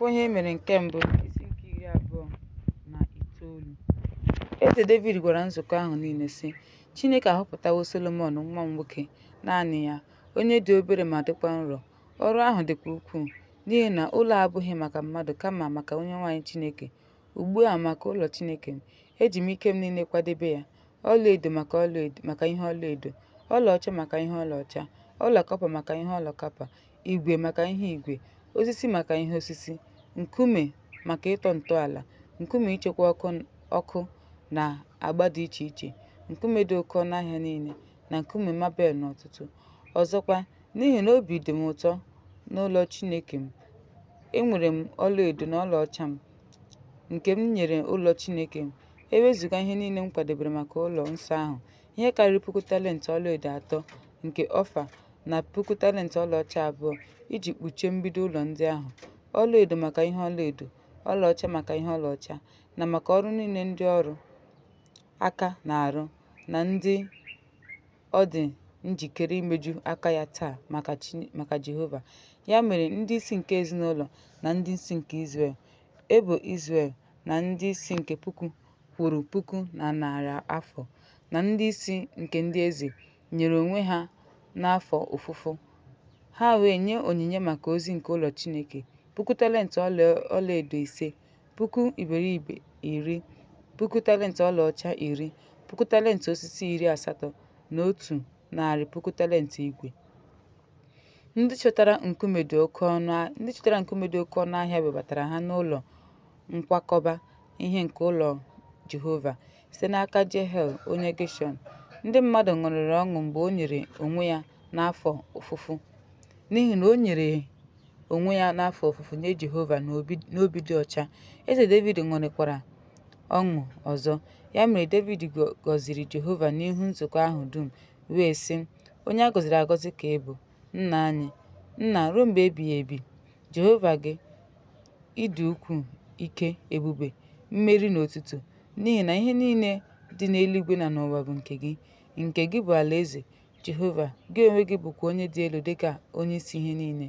N'akwụkwọ Ihe E Mere nke Mbụ, isi nke 29. Eze Devid gwara nzukọ ahụ niile, sị, Chineke ahọpụtawo Solomọn nwa m nwoke naanị ya, onye dị obere ma dịkwa nro, ọrụ ahụ dịkwa ukwuu, n'ihi na ụlọ a abụghị maka mmadụ kama maka Onyenwe anyị Chineke. Ugbu a maka ụlọ Chineke m, eji m ike m niile kwadebe ya, ọlaedo maka ihe ọlaedo, ọlaọcha maka ihe ọlaọcha, ọla kọpa maka ihe ọla kọpa, igwe maka ihe igwe, osisi maka ihe osisi, nkume maka ịtọ ntọala, nkume ịchekwa ọkụ na agba dị iche iche, nkume dị oke ọnụ ahịa niile, na nkume mabel n'ọtụtụ. Ọzọkwa, n'ihi na obi dị m ụtọ n'ụlọ Chineke m, enwere m ọlaedo na ọlaọcha m, nke m nyere ụlọ Chineke m, e wezụga ihe niile m kwadebere maka ụlọ nsọ ahụ, ihe karịrị puku talent ọlaedo 3 nke Ofa na puku talent ọlaọcha 2 iji kpuchie mgbidi ụlọ ndị ahụ, ọlaedo maka ihe ọlaedo, ọlaọcha maka ihe ọlaọcha, na maka ọrụ niile ndị ọrụ aka na-arụ na ndị ọ dị njikere imeju aka ya taa maka Jehova. Ya mere, ndị isi nke ezinụlọ na ndị isi nke Izrel, ebo Izrel na ndị isi nke puku kwuru puku na narị afọ, na ndị isi nke ndị eze, nyere onwe ha n'afọ ofufo, ha wee nye onyinye maka ozi nke ụlọ Chineke, puku talent ọlaedo 5, puku iberibe 10, puku talent ọlaọcha 10, puku talent osisi 80, na 100,000 talent igwe. Ndị chọtara nkume dị oke ọnụ ahịa webatara ha n'ụlọ nkwakọba ihe nke ụlọ Jehova, site n'aka Jehiel onye Geshọn. Ndị mmadụ ṅụrịrị ọṅụ mgbe o nyere onwe ya n'afọ ofufo, n'ihi na o nyere onwe ya n'afọ ofufo nye Jehova n'obi dị ọcha. Eze Devid ṅụrịkwara ọṅụ ọzọ. Ya mere Devid gọziri Jehova n'ihu nzukọ ahụ dum wee sị, Onye a gọziri agọzi ka ị bụ, nna anyị, nna ruo mgbe ebighị ebi. Jehova gị, ị dị ukwuu, ike, ebube, mmeri na otuto, n'ihi na ihe niile dị n'eluigwe na n'ụwa bụ nke gị. Nke gị bụ alaeze, Jehova, gị onwe gị bụkwa onye dị elu dị ka onyeisi ihe niile.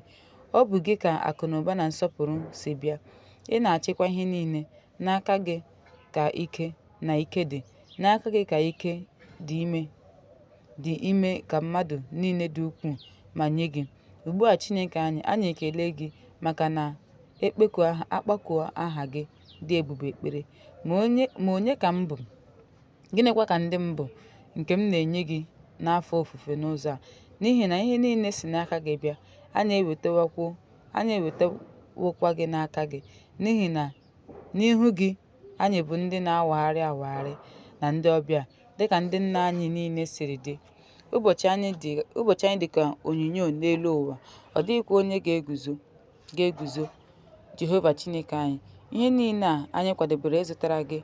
Ọ bụ gị ka akụnụba na nsọpụrụ si bịa, ị na-achịkwa ihe niile, n'aka gị ka ike na ike dị, n'aka gị ka ike dị ime ka mmadụ niile dị ukwuu ma nye gị. Ugbu a Chineke anyị, anyị ekele gị maka na-akpọku aha gị dị ebube ekpere. Ma onye ka m bụ, gịnịkwa ka ndị m bụ, nke m na-enye gị n'afọ ofufo n'ụzọ a? N'ihi na ihe niile si n'aka gị bịa, anyị ewetawokwa gị n'aka gị, n'ihi na n'ihu gị anyị bụ ndị na-awagharị awagharị na ndị ọbịa, dịka ndị nna anyị niile siri dị. Ụbọchị anyị dị ka onyinyo n'elu ụwa, ọ dịghịkwa onye ga-eguzo, Jehova Chineke anyị. Ihe niile a anyị kwadebere ịzụtara gị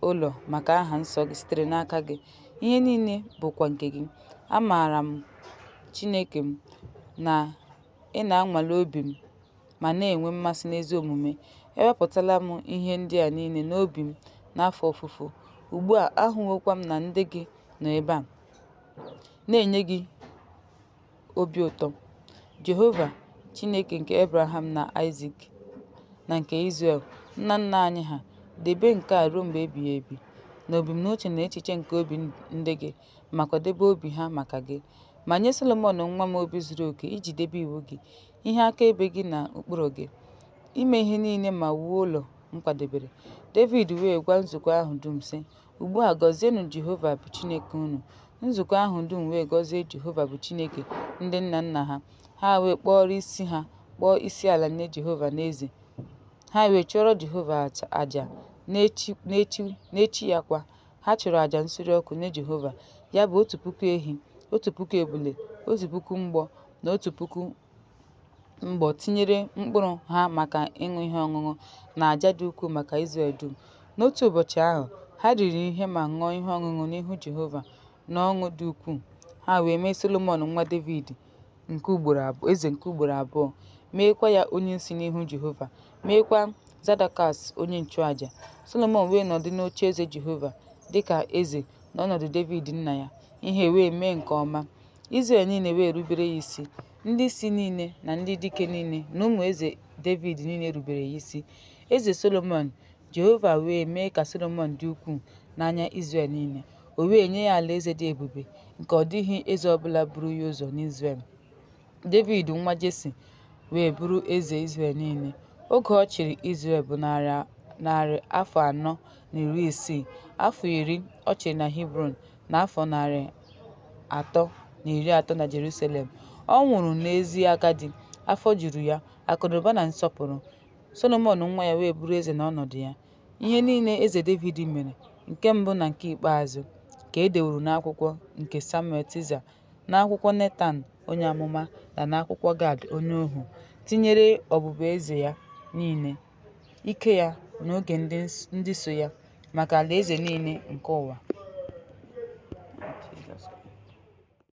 ụlọ maka aha nsọ gị sitere n'aka gị, ihe niile bụkwa nke gị. Amaara m, Chineke m, na ị na-anwale obi m ma na-enwe mmasị n'ezi omume. Ewepụtala m ihe ndị a niile n'obi m n'afọ ofufo. Ugbu a ahụwokwa m na ndị gị nọ ebe a, na-enye gị obi ụtọ. Jehova, Chineke nke Ebraham na Aịzik na nke Izrel, nna nna anyị ha, debe nke a ruo mgbe ebighị ebi, na ebumnuche na echiche nke obi ndị gị, ma kwadebe obi ha maka gị. Ma nye Solomọn nwa m obi zuru oke iji debe iwu gị, ihe akaebe gị na ụkpụrụ gị, ime ihe niile ma wuo ụlọ m kwadebere. Devid wee gwa nzukọ ahụ dum, sị, Ugbu a gọzienụ Jehova bụ Chineke unu. Nzukọ ahụ dum wee gọzie Jehova bụ Chineke ndị nna nna ha, ha wee kpọọrọ isi ha kpọọ isiala nye Jehova na eze. Ha wee chụọrọ Jehova àjà n'echi ya kwa, ha chụrụ àjà nsure ọkụ nye Jehova, ya bụ 1,000 ehi, 1,000 ebule, 1,000 mgbọ na 1,000 mgbọ tinyere mkpụrụ ha maka ịṅụ ihe ọṅụṅụ na àjà dị ukwuu maka Izrel dum. N'otu ụbọchị ahụ, ha riri ihe ma ṅụọ ihe ọṅụṅụ n'ihu Jehova n'ọṅụ dị ukwuu. Ha wee mee Solomọn nwa Devid eze nke ugboro abụọ, meekwa ya onyeisi n'ihu Jehova, meekwa Zadọk onye nchụàjà. Solomọn wee nọdụ n'ocheeze Jehova dị ka eze n'ọnọdụ Devid nna ya, ihe wee mee nke ọma. Izrel niile wee rubere ya isi, ndị isi niile na ndị dike niile na ụmụ eze Devid niile rubere ya isi. Eze Solomọn Jehova wee mee ka Solomọn dị ukwuu n'anya Izrel niile, o wee nye ya alaeze dị ebube, nke ọ dịghị eze ọ bụla buru ya ụzọ n'Izrel. Devid nwa Jesi wee bụrụ eze Izrel niile. Oge ọ chịrị Izrel bụ narị afọ 460, afọ 10 ọ chịrị na Hebrọn na afọ 330 na Jeruselem. Ọ nwụrụ n'ezi agadi, afọ juru ya, akụnụba na nsọpụrụ, Solomọn nwa ya wee bụrụ eze n'ọnọdụ ya. Ihe niile eze Devid mere, nke mbụ na nke ikpeazụ, ka e deworo n'akwụkwọ nke Samuel Tizza, n'akwụkwọ Netan onye amụma, na n'akwụkwọ Gad onye ọhụụ, tinyere ọbụbụeze ya niile, ike ya na oge ndị so ya, maka alaeze niile nke ụwa.